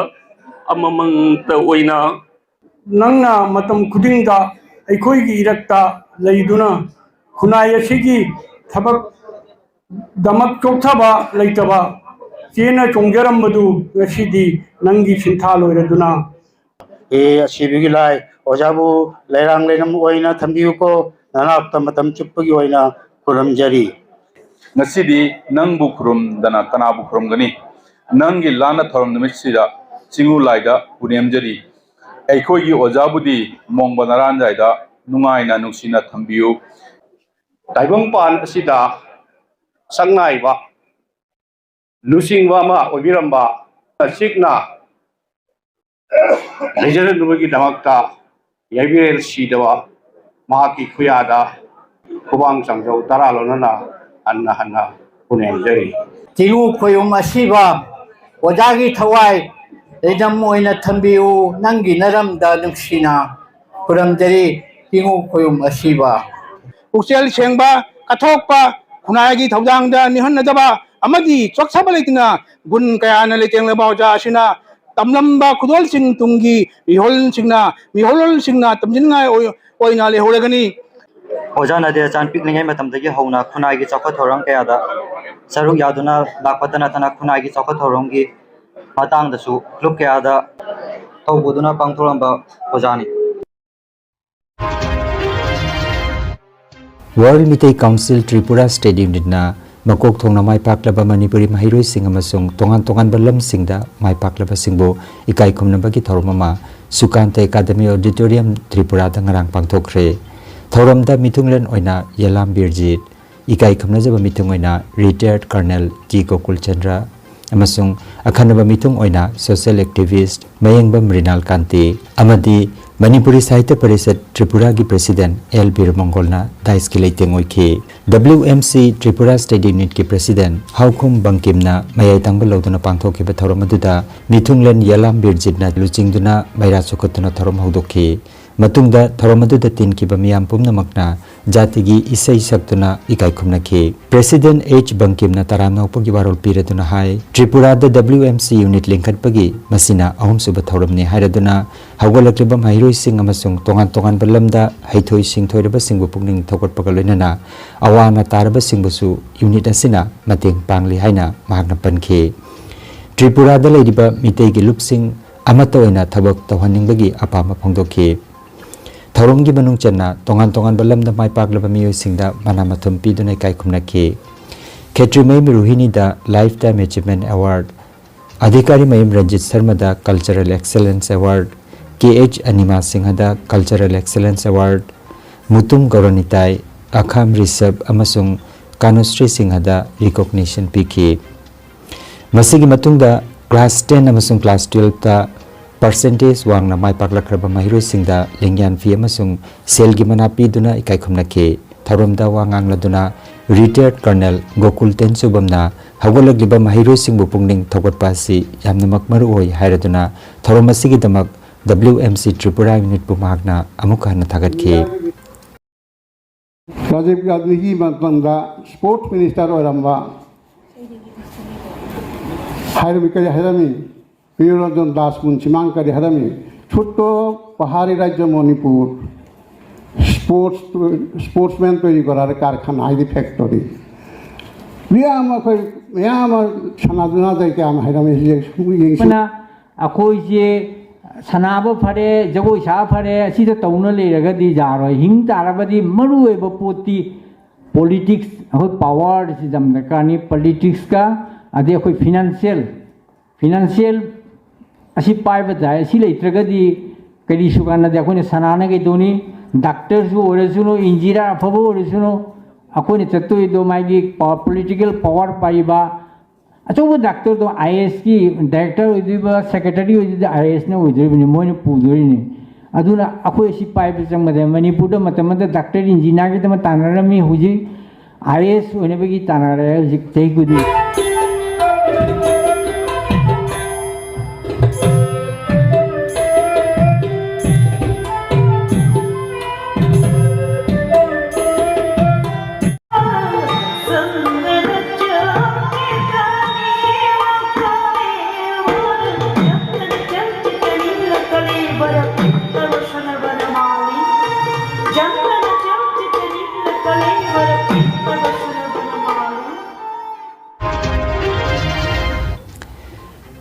ꯑꯃꯃꯪꯇ ꯑꯣꯏꯅ ꯅꯪꯅ ꯃꯇꯝ ꯈꯨꯗꯤꯡꯗ ꯑꯩꯈꯣꯏꯒꯤ ꯏꯔꯛꯇ ꯂꯩꯗꯨꯅ ꯈꯨꯟꯅꯥꯏ ꯑꯁꯤꯒꯤ ꯊꯕꯛ ꯗꯃꯛ ꯆꯣꯛꯊꯕ ꯂꯩꯇꯕ ꯆꯦꯟꯅ ꯆꯣꯡꯖꯔꯝꯕꯗꯨ ꯉꯁꯤꯗꯤ ꯅꯪꯒꯤ ꯁꯤꯟꯊꯥ ꯂꯣꯏꯔꯗꯨꯅ꯫ ꯍꯦ ꯑꯁꯤꯕꯒꯤ ꯂꯥꯏ, ꯑꯣꯖꯥꯕꯨ ꯂꯩꯔꯥꯡ ꯂꯩꯔꯝ ꯑꯣꯏꯅ ꯊꯝꯕꯤꯌꯨꯀꯣ, ꯅꯅꯥꯛꯇ ꯃꯇꯝ ꯆꯨꯞꯄꯒꯤ ꯑꯣꯏꯅ ꯈꯨꯔꯨꯝꯖꯔꯤ꯫ ꯉꯁꯤꯗꯤ ꯅꯪꯕꯨ ꯈꯨꯔꯨꯝꯗꯅ ꯀꯅꯥꯕꯨ ꯈꯨꯔꯨꯝꯒꯅꯤ? ꯅꯪꯒꯤ ꯂꯥꯟꯅ ꯊꯧꯔꯝ ꯅꯨꯃꯤꯠꯁꯤꯗ ꯆꯤꯡꯉꯨ ꯂꯥꯏꯗ ꯄꯨꯅꯦꯝꯖꯔꯤ꯫ ꯑꯩꯈꯣꯏꯒꯤ ꯑꯣꯖꯥꯕꯨꯗꯤ ꯃꯣꯡꯕ ꯅꯔꯥꯟꯖꯥꯏꯗ ꯅꯨꯡꯉꯥꯏꯅ ꯅꯨꯡꯁꯤꯅ ꯊꯝꯕꯤꯌꯨ꯫ ꯇꯥꯏꯕꯪꯄꯥꯟ ꯑꯁꯤꯗ ꯁꯛꯅꯥꯏꯕ ꯂꯨꯆꯤꯡꯕ ꯑꯃ ꯑꯣꯏꯕꯤꯔꯝꯕ ꯆꯤꯛꯅ ꯂꯩꯖꯔꯝꯕꯒꯤꯗꯃꯛꯇ ꯌꯥꯏꯕꯤꯔꯦꯜ ꯁꯤꯗꯕ ꯃꯍꯥꯛꯀꯤ ꯈꯨꯌꯥꯗ ꯈꯨꯕꯥꯡ ꯆꯥꯝꯖꯧ ꯇꯔꯥ ꯂꯣꯟꯅꯅ ꯍꯟꯅ ꯍꯟꯅ ꯄꯨꯅꯦꯝꯖꯔꯤ꯫ ꯆꯤꯡꯉꯨ ꯈꯣꯌꯨꯝ ꯑꯁꯤꯕ ꯑꯣꯖꯥꯒꯤ ꯊꯋꯥꯏ ꯂꯩꯗꯝ ꯑꯣꯏꯅ ꯊꯝꯕꯤꯌꯨ, ꯅꯪꯒꯤ ꯅꯔꯝꯗ ꯅꯨꯡꯁꯤꯅ ꯈꯨꯔꯝꯖꯔꯤ꯫ ꯆꯤꯡꯉꯨ ꯈꯣꯌꯨꯝ ꯑꯁꯤꯕ꯫ ꯄꯨꯛꯆꯦꯜ ꯁꯦꯡꯕ, ꯀꯠꯊꯣꯛꯄ, ꯈꯨꯟꯅꯥꯏꯒꯤ ꯊꯧꯗꯥꯡꯗ ꯅꯤꯡꯍꯟꯅꯗꯕ ꯑꯃꯗꯤ ꯆꯣꯛꯊꯕ ꯂꯩꯇꯅ ꯒꯨꯟ ꯀꯌꯥꯅ ꯂꯩꯇꯦꯡꯂꯕ ꯑꯣꯖꯥ ꯑꯁꯤꯅ ꯇꯝꯂꯝꯕ ꯈꯨꯗꯣꯜꯁꯤꯡ ꯇꯨꯡꯒꯤ ꯃꯤꯍꯣꯜꯁꯤꯡꯅ, ꯃꯤꯍꯣꯜꯁꯤꯡꯅ ꯇꯝꯁꯤꯟꯅꯤꯡꯉꯥꯏ ꯑꯣꯏ-, ꯑꯣꯏꯅ ꯂꯩꯍꯧꯔꯒꯅꯤ꯫ ꯑꯣꯖꯥ ꯅꯗꯤꯌꯥꯆꯥꯟ ꯄꯤꯛꯂꯤꯉꯩ ꯃꯇꯝꯗꯒꯤ ꯍꯧꯅ ꯈꯨꯟꯅꯥꯏꯒꯤ ꯆꯥꯎꯈꯠ ꯊꯧꯔꯥꯡ ꯀꯌꯥꯗ ꯁꯔꯨꯛ ꯌꯥꯗꯨꯅ ꯂꯥꯛꯄꯇ ꯅꯠꯇꯅ ꯈꯨꯟꯅꯥꯏꯒꯤ ꯆꯥꯎꯈꯠ ꯊꯧꯔꯥꯡꯒꯤ ꯃꯇꯥꯡꯗꯁꯨ ꯂꯨꯞ ꯀꯌꯥꯗ ꯇꯧꯕꯗꯨꯅ ꯄꯥꯡꯊꯣꯛꯂꯝꯕ ꯑꯣꯖꯥꯅꯤ꯫ World Meitei Council Tripura State Unitꯅ ꯃꯀꯣꯛ ꯊꯣꯡꯅ ꯃꯥꯏ ꯄꯥꯛꯂꯕ ꯃꯅꯤꯄꯨꯔꯤ ꯃꯍꯩꯔꯣꯏꯁꯤꯡ ꯑꯃꯁꯨꯡ ꯇꯣꯉꯥꯟ ꯇꯣꯉꯥꯟꯕ ꯂꯝꯁꯤꯡꯗ ꯃꯥꯏ ꯄꯥꯛꯂꯕꯁꯤꯡꯕꯨ ꯏꯀꯥꯏ ꯈꯨꯝꯅꯕꯒꯤ ꯊꯧꯔꯝ ꯑꯃ ꯁꯨꯀꯥꯟꯇ Academy Auditorium Tripuraꯗ ꯉꯔꯥꯡ ꯄꯥꯡꯊꯣꯛꯈ꯭ꯔꯦ꯫ ꯊꯧꯔꯝꯗ ꯃꯤꯊꯨꯡꯂꯦꯟ ꯑꯣꯏꯅ ꯌꯦꯂꯥꯝ ꯕꯤꯔꯖꯤꯠ, ꯏꯀꯥꯏ ꯈꯨꯝꯅꯖꯕ ꯃꯤꯊꯨꯡ ꯑꯣꯏꯅ Retired Colonel ꯀꯤ ꯒꯣꯀꯨꯜ ꯆꯟꯗ꯭ꯔ ꯑꯃꯁꯨꯡ ꯑꯈꯟꯅꯕ ꯃꯤꯊꯨꯡ ꯑꯣꯏꯅ social activist ꯃꯌꯦꯡꯕꯝ ꯔꯤꯅꯥꯜ ꯀꯥꯟꯇꯤ ꯑꯃꯗꯤ ꯃꯅꯤꯄꯨꯔꯤ ꯁꯥꯍꯤꯇ꯭ꯌ ꯄꯔꯤꯁꯠ ꯇ꯭ꯔꯤꯄꯨꯔꯥꯒꯤ ꯄ꯭ꯔꯦꯁꯤꯗꯦꯟꯠ ꯑꯦꯜ ꯕꯤꯔ ꯃꯪꯒꯣꯜꯅ ꯗꯥꯏꯁꯀꯤ ꯂꯩꯇꯦꯡ ꯑꯣꯏꯈꯤ꯫ W M C Tripura state ꯌꯨꯅꯤꯠꯀꯤ ꯄ꯭ꯔꯦꯁꯤꯗꯦꯟꯠ ꯍꯥꯎꯈꯨꯝ ꯕꯪꯀꯤꯝꯅ ꯃꯌꯥꯏ ꯊꯪꯕ ꯂꯧꯗꯨꯅ ꯄꯥꯡꯊꯣꯛꯈꯤꯕ ꯊꯧꯔꯝ ꯑꯗꯨꯗ ꯃꯤꯊꯨꯡꯂꯦꯟ ꯌꯦꯂꯥꯝ ꯕꯤꯔꯖꯤꯠꯅ ꯂꯨꯆꯤꯡꯗꯨꯅ ꯃꯩꯔꯥ ꯆꯨꯈꯠꯇꯨꯅ ꯊꯧꯔꯝ ꯍꯧꯗꯣꯛꯈꯤ꯫ ꯃꯇꯨꯡꯗ ꯊꯧꯔꯝ ꯑꯗꯨꯗ ꯇꯤꯟꯈꯤꯕ ꯃꯤꯌꯥꯝ ꯄꯨꯝꯅꯃꯛꯅ ꯖꯥꯇꯤꯒꯤ ꯏꯁꯩ ꯁꯛꯇꯨꯅ ꯏꯀꯥꯏ ꯈꯨꯝꯅꯈꯤ꯫ ꯄ꯭ꯔꯦꯁꯤꯗꯦꯟꯠ ꯑꯦꯆ ꯕꯪꯀꯤꯝꯅ ꯇꯔꯥꯝꯅ ꯑꯣꯛꯄꯒꯤ ꯋꯥꯔꯣꯜ ꯄꯤꯔꯗꯨꯅ ꯍꯥꯏ, ꯇ꯭ꯔꯤꯄꯨꯔꯥꯗ W M C ꯌꯨꯅꯤꯠ ꯂꯤꯡꯈꯠꯄꯒꯤ ꯃꯁꯤꯅ ꯑꯍꯨꯝꯁꯨꯕ ꯊꯧꯔꯝꯅꯤ ꯍꯥꯏꯔꯗꯨꯅ, ꯍꯧꯒꯠꯂꯛꯂꯤꯕ ꯃꯍꯩꯔꯣꯏꯁꯤꯡ ꯑꯃꯁꯨꯡ ꯇꯣꯉꯥꯟ ꯇꯣꯉꯥꯟꯕ ꯂꯝꯗ ꯍꯩꯊꯣꯏ ꯁꯤꯡꯊꯣꯏꯔꯕꯁꯤꯡꯕꯨ ꯄꯨꯛꯅꯤꯡ ꯊꯧꯒꯠꯄꯒ ꯂꯣꯏꯅꯅ ꯑꯋꯥ ꯑꯅꯥ ꯇꯥꯔꯕꯁꯤꯡꯕꯨꯁꯨ ꯌꯨꯅꯤꯠ ꯑꯁꯤꯅ ꯃꯇꯦꯡ ꯄꯥꯡꯂꯤ ꯍꯥꯏꯅ ꯃꯍꯥꯛꯅ ꯄꯟꯈꯤ꯫ ꯇ꯭ꯔꯤꯄꯨꯔꯥꯗ ꯂꯩꯔꯤꯕ ꯃꯤꯇꯩꯒꯤ ꯂꯨꯞꯁꯤꯡ ꯑꯃꯠꯇ ꯑꯣꯏꯅ ꯊꯕꯛ ꯇꯧꯍꯟꯅꯤꯡꯕꯒꯤ ꯑꯄꯥꯝꯕ ꯐꯣꯡꯗꯣꯛꯈꯤ꯫ ꯊꯧꯔꯝꯒꯤ ꯃꯅꯨꯡ ꯆꯟꯅ ꯇꯣꯉꯥꯟ ꯇꯣꯉꯥꯟꯕ ꯂꯝꯗ ꯃꯥꯏ ꯄꯥꯛꯂꯕ ꯃꯤꯑꯣꯏꯁꯤꯡꯗ ꯃꯅꯥ ꯃꯊꯨꯝ ꯄꯤꯗꯨꯅ ꯏꯀꯥꯏ ꯈꯨꯝꯅꯈꯤ꯫ ꯈꯦꯇ꯭ꯔꯤꯃꯌꯨꯝ ꯔꯣꯍꯤꯅꯤꯗ Lifetime Achievement Award, ꯑꯙꯤꯀꯥꯔꯤꯃꯌꯨꯝ Ranjit ꯁꯔꯃꯗ Cultural Excellence Award, K H ꯑꯅꯤꯃꯥ ꯁꯤꯡꯍꯗ Cultural Excellence Award, Mutum ꯒꯧꯔꯅꯤꯇꯥꯏ, ꯑꯈꯥꯝ ꯔꯤꯁꯕ ꯑꯃꯁꯨꯡ ꯀꯥꯅꯨꯁ꯭ꯔꯤ ꯁꯤꯡꯍꯗ recognition ꯄꯤꯈꯤ꯫ ꯃꯁꯤꯒꯤ ꯃꯇꯨꯡꯗ class ten ꯑꯃꯁꯨꯡ class twelveꯇ percentage ꯋꯥꯡꯅ ꯃꯥꯏ ꯄꯥꯛꯂꯛꯈ꯭ꯔꯕ ꯃꯍꯩꯔꯣꯏꯁꯤꯡꯗ ꯂꯦꯡꯌꯥꯟ ꯐꯤ ꯑꯃꯁꯨꯡ ꯁꯦꯜꯒꯤ ꯃꯅꯥ ꯄꯤꯗꯨꯅ ꯏꯀꯥꯏ ꯈꯨꯝꯅꯈꯤ꯫ ꯊꯧꯔꯝꯗ ꯋꯥ ꯉꯥꯡꯂꯗꯨꯅ retired Colonel ꯒꯣꯀꯨꯜ ꯇꯦꯟꯆꯨꯕꯝꯅ ꯍꯧꯒꯠꯂꯛꯂꯤꯕ ꯃꯍꯩꯔꯣꯏꯁꯤꯡꯕꯨ ꯄꯨꯛꯅꯤꯡ ꯊꯧꯒꯠꯄ ꯑꯁꯤ ꯌꯥꯝꯅꯃꯛ ꯃꯔꯨ ꯑꯣꯏ ꯍꯥꯏꯔꯗꯨꯅ, ꯊꯧꯔꯝ ꯑꯁꯤꯒꯤꯗꯃꯛ W M C ꯇ꯭ꯔꯤꯄꯨꯔꯥ ꯌꯨꯅꯤꯠꯄꯨ ꯃꯍꯥꯛꯅ ꯑꯃꯨꯛꯀ ꯍꯟꯅ ꯊꯥꯒꯠꯈꯤ꯫ ꯔꯥꯖꯤꯕ ꯒꯥꯟꯙꯤꯒꯤ ꯃꯇꯝꯗ ꯁ꯭ꯄꯣꯔꯠꯁ ꯃꯤꯅꯤꯁꯇꯔ ꯑꯣꯏꯔꯝꯕ ꯍꯥꯏꯔꯝꯃꯤ, ꯀꯔꯤ ꯍꯥꯏꯔꯝꯃꯤ? ꯄ꯭ꯔꯤꯌꯣꯔꯟꯖꯟ ꯗꯥꯁ ꯃꯨꯟꯁꯤꯃꯥꯡ ꯀꯔꯤ ꯍꯥꯏꯔꯝꯃꯤ? ছোট্ট পাহাড়ি রাজ্য মণিপুর, স্পোর্টস স্পোর্টসম্যান তৈরি করার কারখানা ꯍꯥꯏꯗꯤ ꯐꯦꯛꯇꯔꯤ꯫ ꯃꯌꯥꯝ ꯑꯩꯈꯣꯏ ꯃꯌꯥꯝ ꯑꯃ ꯁꯅꯥꯗꯨꯅ ꯀꯌꯥꯝ ꯍꯥꯏꯔꯝꯃꯤ꯫ ꯍꯧꯖꯤꯛ ꯌꯦꯡꯁꯤ꯫ ꯑꯩꯈꯣꯏꯁꯦ ꯁꯥꯟꯅꯕ ꯐꯔꯦ, ꯖꯒꯣꯏ ꯁꯥ ꯐꯔꯦ, ꯑꯁꯤꯗ ꯇꯧꯅ ꯂꯩꯔꯒꯗꯤ ꯌꯥꯔꯣꯏ꯫ ꯍꯤꯡ ꯇꯥꯔꯕꯗꯤ ꯃꯔꯨꯑꯣꯏꯕ ꯄꯣꯠꯇꯤ ꯄꯣꯂꯤꯇꯤꯛꯁ, ꯑꯩꯈꯣꯏ ꯄꯋꯥꯔꯁꯤ ꯌꯥꯝ ꯗꯔꯀꯥꯔꯅꯤ꯫ ꯄꯣꯂꯤꯇꯤꯛꯁꯀ ꯑꯗꯩ ꯑꯩꯈꯣꯏ ꯐꯤꯅꯥꯟꯁꯤꯌꯦꯜ, ꯐꯤꯅꯥꯟꯁꯤꯌꯦꯜ ꯑꯁꯤ ꯄꯥꯏꯕ ꯇꯥꯏ꯫ ꯑꯁꯤ ꯂꯩꯇ꯭ꯔꯒꯗꯤ ꯀꯔꯤꯁꯨ ꯀꯥꯟꯅꯗꯦ꯫ ꯑꯩꯈꯣꯏꯅ ꯁꯥꯟꯅꯅ ꯀꯩꯗꯧꯅꯤ? ꯗꯥꯛꯇꯔꯁꯨ ꯑꯣꯏꯔꯁꯅꯨ, ꯏꯟꯖꯤꯅꯤꯌꯥꯔ ꯑꯐꯕ ꯑꯣꯏꯔꯁꯅꯨ, ꯑꯩꯈꯣꯏꯅ ꯆꯠꯇꯣꯏꯗꯣ ꯃꯥꯒꯤ ꯄꯣꯂꯤꯇꯤꯀꯦꯜ ꯄꯋꯥꯔ ꯄꯥꯏꯕ ꯑꯆꯧꯕ ꯗꯥꯛꯇꯔꯗꯣ, ꯑꯥꯏ ꯑꯦꯁꯀꯤ ꯗꯥꯏꯔꯦꯛꯇꯔ ꯑꯣꯏꯗꯣꯏꯕ, ꯁꯦꯀ꯭ꯔꯦꯇꯔꯤ ꯑꯣꯏꯗꯣꯏꯕ, ꯑꯥꯏ ꯑꯦꯁꯅ ꯑꯣꯏꯗꯣꯔꯤꯕꯅꯤ, ꯃꯣꯏꯅ ꯄꯨꯗꯣꯔꯤꯅꯤ꯫ ꯑꯗꯨꯅ ꯑꯩꯈꯣꯏ ꯑꯁꯤ ꯄꯥꯏꯕ ꯆꯪꯕꯗ ꯃꯅꯤꯄꯨꯔꯗ ꯃꯇꯝ ꯑꯃꯗ ꯗꯥꯛꯇꯔ ꯏꯟꯖꯤꯅꯤꯌꯥꯔꯒꯤꯗꯃꯛ ꯇꯥꯟꯅꯔꯝꯃꯤ, ꯍꯧꯖꯤꯛ ꯑꯥꯏ ꯑꯦ ꯑꯦꯁ ꯑꯣꯏꯅꯕꯒꯤ ꯇꯥꯟꯅꯔꯦ ꯍꯧꯖꯤꯛ ꯆꯍꯤ ꯈꯨꯗꯤꯡ꯫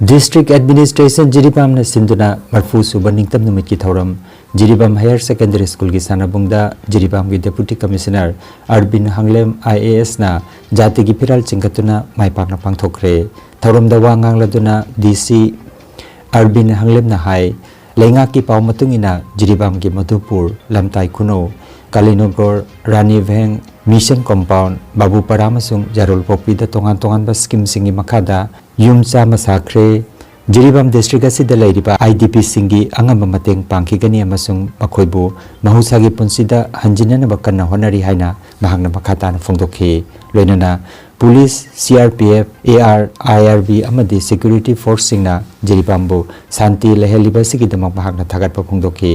District Administration ꯖꯤꯔꯤꯕꯥꯝꯅ ꯁꯤꯟꯗꯨꯅ ꯃꯔꯤꯐꯨ ꯁꯨꯕ ꯅꯤꯡꯇꯝ ꯅꯨꯃꯤꯠꯀꯤ ꯊꯧꯔꯝ Jiribam Higher Secondary Schoolꯒꯤ ꯁꯥꯟꯅꯕꯨꯡꯗ ꯖꯤꯔꯤꯕꯥꯝꯒꯤ Deputy Commissioner ꯑꯔꯕꯤꯟ ꯍꯥꯡꯂꯦꯝ I A ꯑꯦꯁꯅ ꯖꯥꯇꯤꯒꯤ ꯐꯤꯔꯥꯜ ꯆꯤꯡꯈꯠꯇꯨꯅ ꯃꯥꯏ ꯄꯥꯛꯅ ꯄꯥꯡꯊꯣꯛꯈ꯭ꯔꯦ꯫ ꯊꯧꯔꯝꯗ ꯋꯥ ꯉꯥꯡꯂꯗꯨꯅ ꯗꯤ ꯁꯤ ꯑꯔꯕꯤꯟ ꯍꯥꯡꯂꯦꯝꯅ ꯍꯥꯏ, ꯂꯩꯉꯥꯛꯀꯤ ꯄꯥꯎ ꯃꯇꯨꯡ ꯏꯟꯅ ꯖꯤꯔꯤꯕꯥꯝꯒꯤ ꯃꯙꯨꯄꯨꯔ, ꯂꯝꯇꯥꯏ ꯈꯨꯅꯧ, ꯀꯥꯂꯤꯅꯒꯔ, ꯔꯥꯅꯤ ꯚꯦꯡ, ꯃꯤꯁꯟ ꯀꯣꯝꯄꯥꯎꯟ, ꯕꯥꯕꯨꯄꯥꯔꯥ ꯑꯃꯁꯨꯡ ꯌꯥꯔꯣꯜꯄꯣꯛꯄꯤꯗ ꯇꯣꯉꯥꯟ ꯇꯣꯉꯥꯟꯕ ꯁ꯭ꯀꯤꯝꯁꯤꯡꯒꯤ ꯃꯈꯥꯗ ꯌꯨꯝ ꯆꯥꯝꯃ ꯁꯥꯈ꯭ꯔꯦ꯫ ꯖꯤꯔꯤꯕꯥꯝ ꯗꯤꯁꯇ꯭ꯔꯤꯛ ꯑꯁꯤꯗ ꯂꯩꯔꯤꯕ ꯑꯥꯏ ꯗꯤ ꯄꯤꯁꯤꯡꯒꯤ ꯑꯉꯝꯕ ꯃꯇꯦꯡ ꯄꯥꯡꯈꯤꯒꯅꯤ ꯑꯃꯁꯨꯡ ꯃꯈꯣꯏꯕꯨ ꯃꯍꯧꯁꯥꯒꯤ ꯄꯨꯟꯁꯤꯗ ꯍꯟꯖꯤꯟꯅꯅꯕ ꯀꯟꯅ ꯍꯣꯠꯅꯔꯤ ꯍꯥꯏꯅ ꯃꯍꯥꯛꯅ ꯃꯈꯥ ꯇꯥꯅ ꯐꯣꯡꯗꯣꯛꯈꯤ꯫ ꯂꯣꯏꯅꯅ police, C R P F, A R, I R B ꯑꯃꯗꯤ ꯁꯦꯀ꯭ꯌꯨꯔꯤꯇꯤ ꯐꯣꯔꯁꯁꯤꯡꯅ ꯖꯤꯔꯤꯕꯥꯝꯕꯨ ꯁꯥꯟꯇꯤ ꯂꯩꯍꯜꯂꯤꯕ ꯑꯁꯤꯒꯤꯗꯃꯛ ꯃꯍꯥꯛꯅ ꯊꯥꯒꯠꯄ ꯐꯣꯡꯗꯣꯛꯈꯤ꯫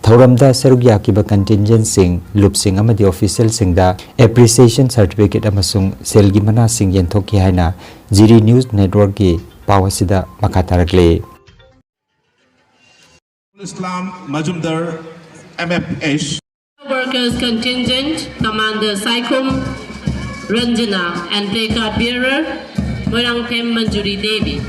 ꯊꯧꯔꯝꯗ ꯁꯔꯨꯛ ꯌꯥꯈꯤꯕ ꯀꯟꯇꯤꯟꯖꯦꯟꯁꯤꯡ, ꯂꯨꯞꯁꯤꯡ ꯑꯃꯗꯤ ꯑꯣꯐꯤꯁꯤꯌꯦꯜꯁꯤꯡꯗ ꯑꯦꯄ꯭ꯔꯤꯁꯤꯌꯦꯁꯟ ꯁꯥꯔꯇꯤꯐꯤꯀꯦꯠ ꯑꯃꯁꯨꯡ ꯁꯦꯜꯒꯤ ꯃꯅꯥꯁꯤꯡ ꯌꯦꯟꯊꯣꯛꯈꯤ ꯍꯥꯏꯅ ꯖꯤꯔꯤ ꯅ꯭ꯌꯨꯁ ꯅꯦꯠꯋꯥꯔꯛꯀꯤ ꯄꯥꯎ ꯑꯁꯤꯗ ꯃꯈꯥ ꯇꯥꯔꯛꯂꯤ꯫ Islam Majumdar, M F H. Workers Contingent, Commander Saikhum Ranjana and placard bearer Moirangthem Manjuri Devi.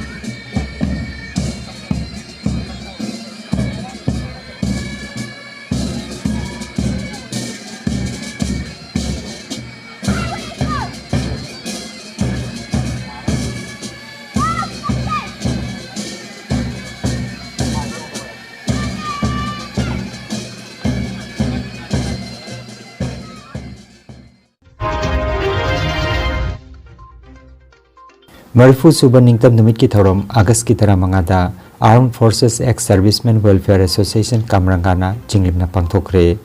ꯃꯔꯤꯐꯨ ꯁꯨꯕ ꯅꯤꯡꯇꯝ ꯅꯨꯃꯤꯠꯀꯤ ꯊꯧꯔꯝ ꯑꯥꯒꯁꯀꯤ ꯇꯔꯥꯃꯉꯥꯗ Armed Forces Ex Servicemen Welfare Association ꯀꯥꯝꯔꯪꯒꯥꯅ ꯆꯤꯡꯂꯦꯝꯅ ꯄꯥꯡꯊꯣꯛꯈ꯭ꯔꯦ꯫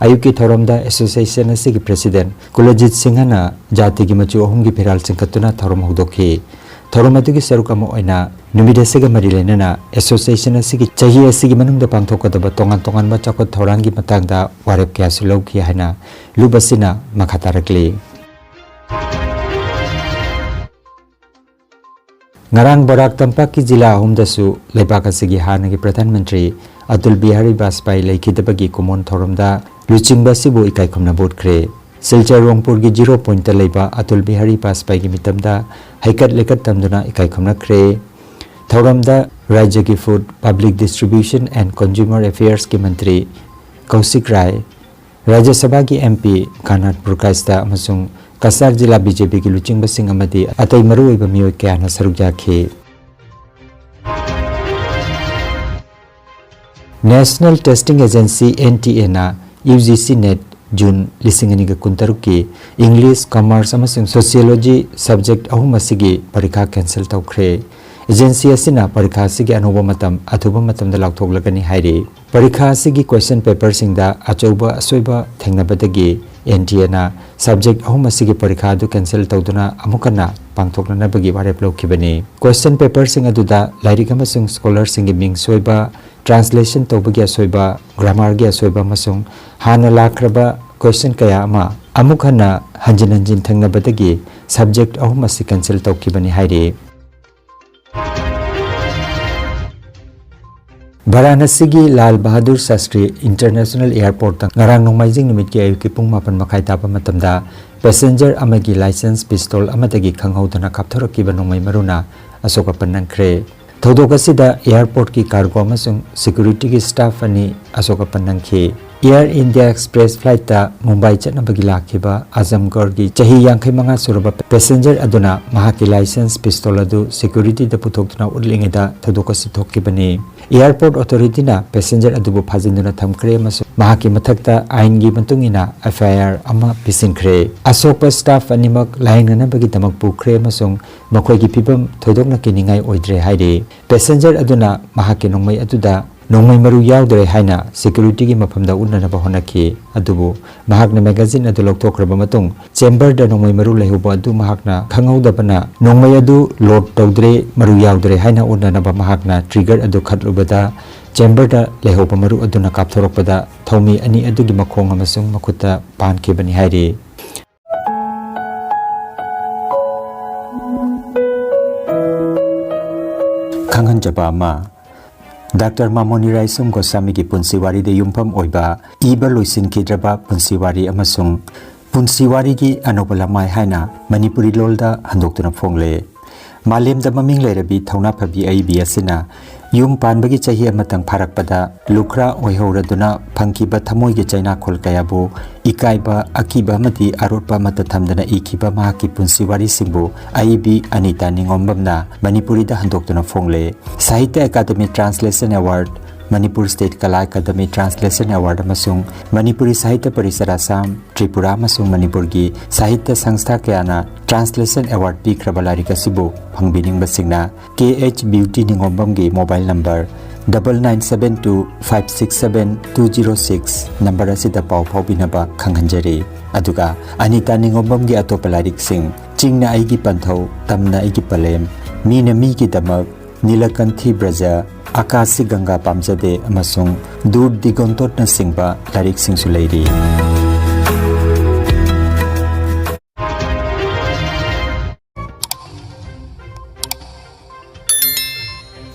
ꯑꯌꯨꯛꯀꯤ ꯊꯧꯔꯝꯗ ꯑꯦꯁꯣꯁꯤꯌꯦꯁꯟ ꯑꯁꯤꯒꯤ ꯄ꯭ꯔꯦꯁꯤꯗꯦꯟꯠ ꯀꯨꯂꯖꯤꯠ ꯁꯤꯡꯍꯅ ꯖꯥꯇꯤꯒꯤ ꯃꯆꯨ ꯑꯍꯨꯝꯒꯤ ꯐꯤꯔꯥꯜ ꯆꯤꯡꯈꯠꯇꯨꯅ ꯊꯧꯔꯝ ꯍꯧꯗꯣꯛꯈꯤ꯫ ꯊꯧꯔꯝ ꯑꯗꯨꯒꯤ ꯁꯔꯨꯛ ꯑꯃ ꯑꯣꯏꯅ ꯅꯨꯃꯤꯠ ꯑꯁꯤꯒ ꯃꯔꯤ ꯂꯩꯅꯅ ꯑꯦꯁꯣꯁꯤꯌꯦꯁꯟ ꯑꯁꯤꯒꯤ ꯆꯍꯤ ꯑꯁꯤꯒꯤ ꯃꯅꯨꯡꯗ ꯄꯥꯡꯊꯣꯛꯀꯗꯕ ꯇꯣꯉꯥꯟ ꯇꯣꯉꯥꯟꯕ ꯆꯥꯎꯈꯠ ꯊꯧꯔꯥꯡꯒꯤ ꯃꯇꯥꯡꯗ ꯋꯥꯔꯦꯞ ꯀꯌꯥꯁꯨ ꯂꯧꯈꯤ ꯍꯥꯏꯅ ꯂꯨꯞ ꯑꯁꯤꯅ ꯃꯈꯥ ꯇꯥꯔꯛꯂꯤ꯫ ꯉꯔꯥꯡ ꯕꯔꯥꯛ ꯇꯝꯄꯥꯛꯀꯤ ꯖꯤꯂꯥ ꯑꯍꯨꯝꯗꯁꯨ ꯂꯩꯕꯥꯛ ꯑꯁꯤꯒꯤ ꯍꯥꯟꯅꯒꯤ ꯄ꯭ꯔꯙꯥꯟ ꯃꯟꯇ꯭ꯔꯤ ꯑꯇꯨꯜ ꯕꯤꯍꯥꯔꯤ ꯕꯥꯖꯄꯥꯏ ꯂꯩꯈꯤꯗꯕꯒꯤ ꯀꯨꯃꯣꯟ ꯊꯧꯔꯝꯗ ꯂꯨꯆꯤꯡꯕ ꯑꯁꯤꯕꯨ ꯏꯀꯥꯏ ꯈꯨꯝꯅꯕ ꯎꯠꯈ꯭ꯔꯦ꯫ ꯁꯤꯜꯆꯔ ꯔꯣꯡꯄꯨꯔꯒꯤ ꯖꯤꯔꯣ ꯄꯣꯏꯟꯠꯇ ꯂꯩꯕ ꯑꯇꯨꯜ ꯕꯤꯍꯥꯔꯤ ꯕꯥꯖꯄꯥꯏꯒꯤ ꯃꯤꯇꯝꯗ ꯍꯩꯀꯠ ꯂꯩꯀꯠ ꯇꯝꯗꯨꯅ ꯏꯀꯥꯏ ꯈꯨꯝꯅꯈ꯭ꯔꯦ꯫ ꯊꯧꯔꯝꯗ ꯔꯥꯖ꯭ꯌꯒꯤ Food, Public Distribution and Consumer Affairsꯀꯤ ꯃꯟꯇ꯭ꯔꯤ ꯀꯧꯁꯤꯛ ꯔꯥꯏ, ꯔꯥꯖ꯭ꯌ ꯁꯚꯥꯒꯤ ꯑꯦꯝ ꯄꯤ ꯀꯥꯅꯥꯠ ꯄꯨꯔꯀꯥꯏꯁꯇ ꯑꯃꯁꯨꯡ ꯀꯁꯥꯔ ꯖꯤꯂꯥ ꯕꯤ ꯖꯦ ꯄꯤꯒꯤ ꯂꯨꯆꯤꯡꯕꯁꯤꯡ ꯑꯃꯗꯤ ꯑꯇꯩ ꯃꯔꯨꯑꯣꯏꯕ ꯃꯤꯑꯣꯏ ꯀꯌꯥꯅ ꯁꯔꯨꯛ ꯌꯥꯈꯤ꯫ National Testing Agency, N T Aꯅ U G C NET June ꯂꯤꯁꯤꯡ ꯑꯅꯤꯒ ꯀꯨꯟꯇꯔꯨꯛꯀꯤ English, Commerce ꯑꯃꯁꯨꯡ Sociology subject ꯑꯍꯨꯝ ꯑꯁꯤꯒꯤ ꯄꯔꯤꯈꯥ cancel ꯇꯧꯈ꯭ꯔꯦ꯫ Agency ꯑꯁꯤꯅ ꯄꯔꯤꯈꯥ ꯑꯁꯤꯒꯤ ꯑꯅꯧꯕ ꯃꯇꯝ ꯑꯊꯨꯕ ꯃꯇꯝꯗ ꯂꯥꯎꯊꯣꯛꯂꯒꯅꯤ ꯍꯥꯏꯔꯤ꯫ ꯄꯔꯤꯈꯥ ꯑꯁꯤꯒꯤ question paperꯁꯤꯡꯗ ꯑꯆꯧꯕ ꯑꯁꯣꯏꯕ ꯊꯦꯡꯅꯕꯗꯒꯤ N T Aꯅ subject ꯑꯍꯨꯝ ꯑꯁꯤꯒꯤ ꯄꯔꯤꯈꯥ ꯑꯗꯨ cancel ꯇꯧꯗꯨꯅ ꯑꯃꯨꯛ ꯍꯟꯅ ꯄꯥꯡꯊꯣꯛꯅꯅꯕꯒꯤ ꯋꯥꯔꯦꯞ ꯂꯧꯈꯤꯕꯅꯤ꯫ Question paperꯁꯤꯡ ꯑꯗꯨꯗ ꯂꯥꯏꯔꯤꯛ ꯑꯃꯁꯨꯡ scholarꯁꯤꯡꯒꯤ ꯃꯤꯡ ꯁꯣꯏꯕ, translation ꯇꯧꯕꯒꯤ ꯑꯁꯣꯏꯕ, grammarꯒꯤ ꯑꯁꯣꯏꯕ ꯑꯃꯁꯨꯡ ꯍꯥꯟꯅ ꯂꯥꯛꯈ꯭ꯔꯕ question ꯀꯌꯥ ꯑꯃ ꯑꯃꯨꯛ ꯍꯟꯅ ꯍꯟꯖꯤꯟ ꯍꯟꯖꯤꯟ ꯊꯦꯡꯅꯕꯗꯒꯤ subject ꯑꯍꯨꯝ ꯑꯁꯤ cancel ꯇꯧꯈꯤꯕꯅꯤ ꯍꯥꯏꯔꯤ꯫ ꯚꯥꯔꯥꯅꯥꯁꯤꯒꯤ ꯂꯥꯜ ꯕꯍꯥꯗꯨꯔ ꯁꯥꯁꯇ꯭ꯔꯤ International Airportꯇ ꯉꯔꯥꯡ ꯅꯣꯡꯃꯥꯏꯖꯤꯡ ꯅꯨꯃꯤꯠꯀꯤ ꯑꯌꯨꯛꯀꯤ ꯄꯨꯡ ꯃꯥꯄꯟ ꯃꯈꯥꯏ ꯇꯥꯕ ꯃꯇꯝꯗ passenger ꯑꯃꯒꯤ licensed pistol ꯑꯃꯗꯒꯤ ꯈꯪꯍꯧꯗꯅ ꯀꯥꯞꯊꯣꯔꯛꯈꯤꯕ ꯅꯣꯡꯃꯩ ꯃꯔꯨꯅ ꯑꯁꯣꯛ ꯑꯄꯟ ꯅꯪꯈ꯭ꯔꯦ꯫ ꯊꯧꯗꯣꯛ ꯑꯁꯤꯗ airportꯀꯤ cargo ꯑꯃꯁꯨꯡ securityꯒꯤ staff ꯑꯅꯤ ꯑꯁꯣꯛ ꯑꯄꯟ ꯅꯪꯈꯤ꯫ Air India Express flightꯇ ꯃꯨꯝꯕꯥꯏ ꯆꯠꯅꯕꯒꯤ ꯂꯥꯛꯈꯤꯕ ꯑꯖꯝꯒꯔꯒꯤ ꯆꯍꯤ ꯌꯥꯡꯈꯩ ꯃꯉꯥ ꯁꯨꯔꯕ passenger ꯑꯗꯨꯅ ꯃꯍꯥꯛꯀꯤ licensed pistol ꯑꯗꯨ securityꯗ ꯄꯨꯊꯣꯛꯇꯨꯅ ꯎꯠꯂꯤꯉꯩꯗ ꯊꯧꯗꯣꯛ ꯑꯁꯤ ꯊꯣꯛꯈꯤꯕꯅꯤ꯫ Airport Authority-ꯅ passenger ꯑꯗꯨꯕꯨ ꯐꯥꯖꯤꯟꯗꯨꯅ ꯊꯝꯈ꯭ꯔꯦ ꯑꯃꯁꯨꯡ ꯃꯍꯥꯛꯀꯤ ꯃꯊꯛꯇ ꯑꯥꯏꯟꯒꯤ ꯃꯇꯨꯡ ꯏꯟꯅ F I R ꯑꯃ ꯄꯤꯁꯤꯟꯈ꯭ꯔꯦ꯫ ꯑꯁꯣꯛꯄ staff ꯑꯅꯤꯃꯛ ꯂꯥꯌꯦꯡꯅꯅꯕꯒꯤꯗꯃꯛ ꯄꯨꯈ꯭ꯔꯦ ꯑꯃꯁꯨꯡ ꯃꯈꯣꯏꯒꯤ ꯐꯤꯚꯝ ꯊꯣꯏꯗꯣꯛꯅ ꯀꯤꯅꯤꯡꯉꯥꯏ ꯑꯣꯏꯗ꯭ꯔꯦ ꯍꯥꯏꯔꯤ꯫ Passenger ꯑꯗꯨꯅ ꯃꯍꯥꯛꯀꯤ ꯅꯣꯡꯃꯩ ꯑꯗꯨꯗ ꯅꯣꯡꯃꯩ ꯃꯔꯨ ꯌꯥꯎꯗ꯭ꯔꯦ ꯍꯥꯏꯅ security-ꯒꯤ ꯃꯐꯝꯗ ꯎꯠꯅꯅꯕ ꯍꯣꯠꯅꯈꯤ꯫ ꯑꯗꯨꯕꯨ ꯃꯍꯥꯛꯅ magazine ꯑꯗꯨ ꯂꯧꯊꯣꯛꯈ꯭ꯔꯕ ꯃꯇꯨꯡ, chamber-ꯗ ꯅꯣꯡꯃꯩ ꯃꯔꯨ ꯂꯩꯍꯧꯕ ꯑꯗꯨ ꯃꯍꯥꯛꯅ ꯈꯪꯍꯧꯗꯕꯅ ꯅꯣꯡꯃꯩ ꯑꯗꯨ load ꯇꯧꯗ꯭ꯔꯦ, ꯃꯔꯨ ꯌꯥꯎꯗ꯭ꯔꯦ ꯍꯥꯏꯅ ꯎꯠꯅꯅꯕ ꯃꯍꯥꯛꯅ trigger ꯑꯗꯨ ꯈꯠꯂꯨꯕꯗ, chamber-ꯗ ꯂꯩꯍꯧꯕ ꯃꯔꯨ ꯑꯗꯨꯅ ꯀꯥꯞꯊꯣꯔꯛꯄꯗ ꯊꯧꯃꯤ ꯑꯅꯤ ꯑꯗꯨꯒꯤ ꯃꯈꯣꯡ ꯑꯃꯁꯨꯡ ꯃꯈꯨꯠꯇ ꯄꯥꯟꯈꯤꯕꯅꯤ ꯍꯥꯏꯔꯤ꯫ ꯈꯪꯍꯟꯖꯕ ꯑꯃ, Doctor ꯃꯥꯃꯣꯅꯤ ꯔꯥꯏꯁꯣꯝ ꯒꯣꯁ꯭ꯋꯥꯃꯤꯒꯤ ꯄꯨꯟꯁꯤ ꯋꯥꯔꯤꯗ ꯌꯨꯝꯐꯝ ꯑꯣꯏꯕ ꯏꯕ ꯂꯣꯏꯁꯤꯟꯈꯤꯗ꯭ꯔꯕ ꯄꯨꯟꯁꯤ ꯋꯥꯔꯤ ꯑꯃꯁꯨꯡ ꯄꯨꯟꯁꯤ ꯋꯥꯔꯤꯒꯤ ꯑꯅꯧꯕ ꯂꯃꯥꯏ ꯍꯥꯏꯅ ꯃꯅꯤꯄꯨꯔꯤ ꯂꯣꯜꯗ ꯍꯟꯗꯣꯛꯇꯨꯅ ꯐꯣꯡꯂꯦ꯫ ꯃꯥꯂꯦꯝꯗ ꯃꯃꯤꯡ ꯂꯩꯔꯕꯤ ꯊꯧꯅꯥ ꯐꯕꯤ ꯑꯏꯕꯤ ꯑꯁꯤꯅ ꯌꯨꯝ ꯄꯥꯟꯕꯒꯤ ꯆꯍꯤ ꯑꯃꯇꯪ ꯐꯥꯔꯛꯄꯗ ꯂꯨꯈ꯭ꯔꯥ ꯑꯣꯏꯍꯧꯔꯗꯨꯅ ꯐꯪꯈꯤꯕ ꯊꯃꯣꯏꯒꯤ ꯆꯩꯅꯥꯈꯣꯜ ꯀꯌꯥꯕꯨ ꯏꯀꯥꯏꯕ, ꯑꯀꯤꯕ ꯑꯃꯗꯤ ꯑꯔꯣꯠꯄ ꯑꯃꯠꯇ ꯊꯝꯗꯅ ꯏꯈꯤꯕ ꯃꯍꯥꯛꯀꯤ ꯄꯨꯟꯁꯤ ꯋꯥꯔꯤꯁꯤꯡꯕꯨ ꯑꯏꯕꯤ ꯑꯅꯤꯇꯥ ꯅꯤꯉꯣꯝꯕꯝꯅ ꯃꯅꯤꯄꯨꯔꯤꯗ ꯍꯟꯗꯣꯛꯇꯨꯅ ꯐꯣꯡꯂꯦ꯫ Sahitya academy Translation Award, Manipur State Kala academy Translation Award ꯑꯃꯁꯨꯡ ꯃꯅꯤꯄꯨꯔꯤ ꯁꯥꯍꯤꯇ꯭ꯌ ꯄꯔꯤꯁꯗ ꯑꯁꯥꯝ, ꯇ꯭ꯔꯤꯄꯨꯔꯥ ꯑꯃꯁꯨꯡ ꯃꯅꯤꯄꯨꯔꯒꯤ ꯁꯥꯍꯤꯇ꯭ꯌ ꯁꯪꯁꯊꯥ ꯀꯌꯥꯅ translation award ꯄꯤꯈ꯭ꯔꯕ ꯂꯥꯏꯔꯤꯛ ꯑꯁꯤꯕꯨ ꯐꯪꯕꯤꯅꯤꯡꯕꯁꯤꯡꯅ K H Beauty ꯅꯤꯉꯣꯝꯕꯝꯒꯤ mobile number double nine seven two five six seven two zero six number ꯑꯁꯤꯗ ꯄꯥꯎ ꯐꯥꯎꯕꯤꯅꯕ ꯈꯪꯍꯟꯖꯔꯤ꯫ ꯑꯗꯨꯒ ꯑꯅꯤꯇꯥ ꯅꯤꯉꯣꯝꯕꯝꯒꯤ ꯑꯇꯣꯞꯄ ꯂꯥꯏꯔꯤꯛꯁꯤꯡ, ꯆꯤꯡꯅ ꯑꯩꯒꯤ ꯄꯟꯊꯧ, ꯇꯝꯅ ꯑꯩꯒꯤ ꯄꯂꯦꯝ, ꯃꯤꯅ ꯃꯤꯒꯤꯗꯃꯛ, ꯅꯤꯂꯀꯟꯊꯤ ꯕ꯭ꯔꯖ, ꯑꯀꯥꯁꯤ ꯒꯪꯒꯥ ꯄꯥꯝꯖꯗꯦ ꯑꯃꯁꯨꯡ ꯗꯨꯔ ꯗꯤꯒꯣꯟꯇꯣꯠꯅꯆꯤꯡꯕ ꯂꯥꯏꯔꯤꯛꯁꯤꯡꯁꯨ ꯂꯩꯔꯤ꯫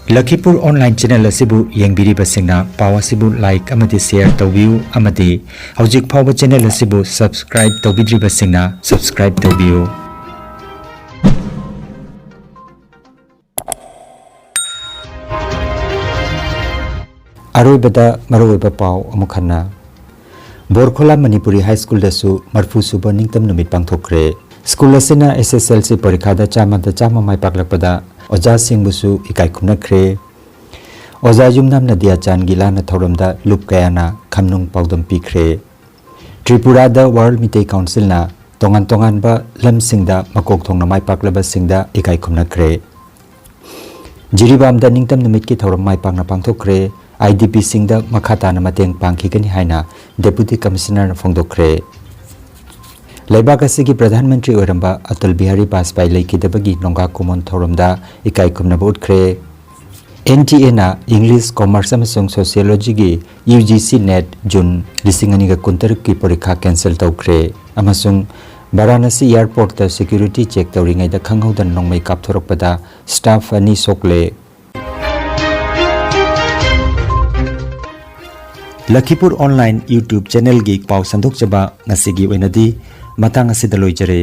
ꯂꯈꯤꯄꯨꯔ online channel ꯑꯁꯤꯕꯨ ꯌꯦꯡꯕꯤꯔꯤꯕꯁꯤꯡꯅ ꯄꯥꯎ ꯑꯁꯤꯕꯨ like ꯑꯃꯗꯤ share ꯇꯧꯕꯤꯌꯨ ꯑꯃꯗꯤ ꯍꯧꯖꯤꯛ ꯐꯥꯎꯕ channel ꯑꯁꯤꯕꯨ subscribe ꯇꯧꯕꯤꯗ꯭ꯔꯤꯕꯁꯤꯡꯅ subscribe ꯇꯧꯕꯤꯌꯨ꯫ ꯑꯔꯣꯏꯕꯗ ꯃꯔꯨꯑꯣꯏꯕ ꯄꯥꯎ ꯑꯃꯨꯛ ꯍꯟꯅ꯫ ꯕꯣꯔꯈꯣꯂꯥ ꯃꯅꯤꯄꯨꯔꯤ High School-ꯗꯁꯨ ꯃꯔꯐꯨ ꯁꯨꯕ ꯅꯤꯡꯇꯝ ꯅꯨꯃꯤꯠ ꯄꯥꯡꯊꯣꯛꯈ꯭ꯔꯦ꯫ School ꯑꯁꯤꯅ S S L C ꯄꯔꯤꯈꯥꯗ ꯆꯥꯝꯃꯗ ꯆꯥꯝꯃ ꯃꯥꯏ ꯄꯥꯛꯂꯛꯄꯗ ꯑꯣꯖꯥꯁꯤꯡꯕꯨꯁꯨ ꯏꯀꯥꯏ ꯈꯨꯝꯅꯈ꯭ꯔꯦ꯫ ꯑꯣꯖꯥ ꯌꯨꯝꯅꯥꯝ ꯅꯗꯤꯌꯥꯆꯥꯟꯒꯤ ꯂꯥꯟꯅ ꯊꯧꯔꯝꯗ ꯂꯨꯞ ꯀꯌꯥꯅ ꯈꯝꯅꯨꯡ ꯄꯥꯎꯗꯝ ꯄꯤꯈ꯭ꯔꯦ꯫ ꯇ꯭ꯔꯤꯄꯨꯔꯥꯗ ꯋꯥꯔꯜ ꯃꯤꯇꯩ ꯀꯥꯎꯟꯁꯤꯜꯅ ꯇꯣꯉꯥꯟ ꯇꯣꯉꯥꯟꯕ ꯂꯝꯁꯤꯡꯗ ꯃꯀꯣꯛ ꯊꯣꯡꯅ ꯃꯥꯏ ꯄꯥꯛꯂꯕꯁꯤꯡꯗ ꯏꯀꯥꯏ ꯈꯨꯝꯅꯈ꯭ꯔꯦ꯫ ꯖꯤꯔꯤꯕꯥꯝꯗ ꯅꯤꯡꯇꯝ ꯅꯨꯃꯤꯠꯀꯤ ꯊꯧꯔꯝ ꯃꯥꯏ ꯄꯥꯛꯅ ꯄꯥꯡꯊꯣꯛꯈ꯭ꯔꯦ꯫ ꯑꯥꯏ ꯗꯤ ꯄꯤꯁꯤꯡꯗ ꯃꯈꯥ ꯇꯥꯅ ꯃꯇꯦꯡ ꯄꯥꯡꯈꯤꯒꯅꯤ ꯍꯥꯏꯅ ꯗꯦꯄꯨꯇꯤ ꯀꯃꯤꯁꯅꯔꯅ ꯐꯣꯡꯗꯣꯛꯈ꯭ꯔꯦ꯫ ꯂꯩꯕꯥꯛ ꯑꯁꯤꯒꯤ ꯄ꯭ꯔꯙꯥꯟ ꯃꯟꯇ꯭ꯔꯤ ꯑꯣꯏꯔꯝꯕ ꯑꯇꯜ ꯕꯤꯍꯥꯔꯤ ꯕꯥꯖꯄꯥꯏ ꯂꯩꯈꯤꯗꯕꯒꯤ ꯅꯣꯡꯒꯥ ꯀꯨꯃꯣꯟ ꯊꯧꯔꯝꯗ ꯏꯀꯥꯏ ꯈꯨꯝꯅꯕ ꯎꯠꯈ꯭ꯔꯦ꯫ ꯑꯦꯟ ꯇꯤ ꯑꯦꯅ ꯏꯪꯂꯤꯁ, ꯀꯣꯃꯔꯁ ꯑꯃꯁꯨꯡ ꯁꯣꯁꯤꯌꯣꯂꯣꯖꯤꯒꯤ U G C NET June ꯂꯤꯁꯤꯡ ꯑꯅꯤꯒ ꯀꯨꯟꯇꯔꯨꯛꯀꯤ ꯄꯔꯤꯈꯥ ꯀꯦꯟꯁꯦꯜ ꯇꯧꯈ꯭ꯔꯦ ꯑꯃꯁꯨꯡ ꯚꯥꯔꯥꯅꯥꯁꯤ ꯑꯦꯌꯔꯄꯣꯔꯠꯇ ꯁꯦꯀ꯭ꯌꯨꯔꯤꯇꯤ ꯆꯦꯛ ꯇꯧꯔꯤꯉꯩꯗ ꯈꯪꯍꯧꯗꯅ ꯅꯣꯡꯃꯩ ꯀꯥꯞꯊꯣꯔꯛꯄꯗ ꯁ꯭ꯇꯥꯐ ꯑꯅꯤ ꯁꯣꯛꯂꯦ꯫ ꯂꯈꯤꯄꯨꯔ ꯑꯣꯟꯂꯥꯏꯟ YouTube ꯆꯦꯅꯦꯜꯒꯤ ꯄꯥꯎ ꯁꯟꯗꯣꯛꯆꯕ ꯉꯁꯤꯒꯤ ꯑꯣꯏꯅꯗꯤ ꯃꯇꯥꯡ ꯑꯁꯤꯗ ꯂꯣꯏꯖꯔꯦ꯫